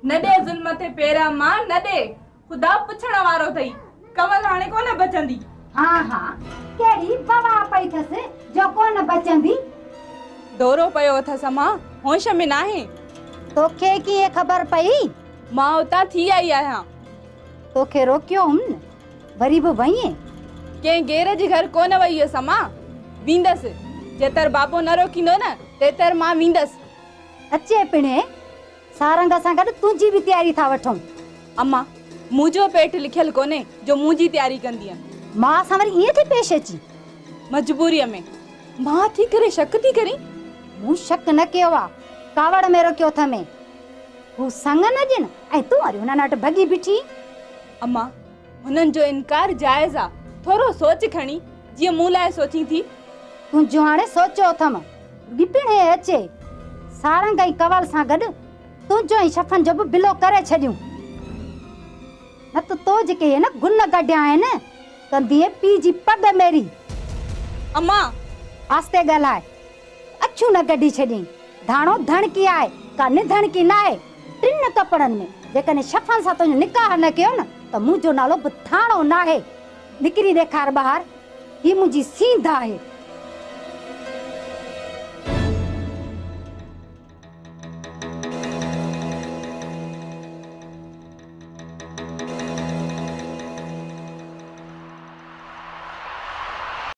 نه ڏي ظلم تي پير امان نه ڏي، خدا پڇڻ وارو اٿئي، ڪنول هاڻي ڪونه بچندي. ها ها، ڪهڙي بوا پئي اٿس جو ڪونه بچندي. دورو پيو اٿس امان، هوش ۾ ناهي. توکي ڪيئن خبر پئي؟ مان اتان ٿي آئي آهيان. توکي روڪيو هئم نه، وري به وئين؟ ڪنهن غير جي گهر ڪونه وئي هيس امان، ويندس. جيتر بابو نه روڪيندو نه، تيتر مان ويندس. اچي پڻهين، سارنگ سان گڏ تنهنجي به تياري ٿا وٺون. امان، منهنجو پيٽ لکيل ڪونهي جو منهنجي تياري ڪندينء. ماء سان وري ائين ٿي پيش اچين؟ مجبوريء ۾ ماء ٿي ڪري شڪ ٿي ڪرين؟ مون شڪ نه ڪيو آ، ڪاوڙ ۾ روڪيو اٿمين. هو سڱ نه ڏين ۽ تون وري هنن وٽ ڀڳي بيٺين. امان، هنن جو انڪار جائز آ، ٿورو سوچ کڻي، جيئن مون لاء سوچين ٿي. تنهنجو هاڻي سوچيو اٿم، رڳي پڻهين اچي، سارنگ ۽ ڪنول سان گڏ تنهنجو ۽ شفن جو به بلو ڪري ڇڏيون. نه ته تو جيڪي هي نه گن ڪڍيا آهن، ڪندينء پيء جي پڳ ميري. امان! آهستي ڳالهاء، اکيون نه ڪڍي ڇڏين. ڌاڻو ڌڻڪي آهي، ڪا نڌڻڪي ناهي. ٽن ڪپڙن ۾ جيڪڏهن شفن سان تنهنجو نڪاح نه ڪيو نه ته منهنجو نالو به ڌاڻو ناهي. نڪري ڏيکار ٻاهر، هي منهنجي سينڌ آهي.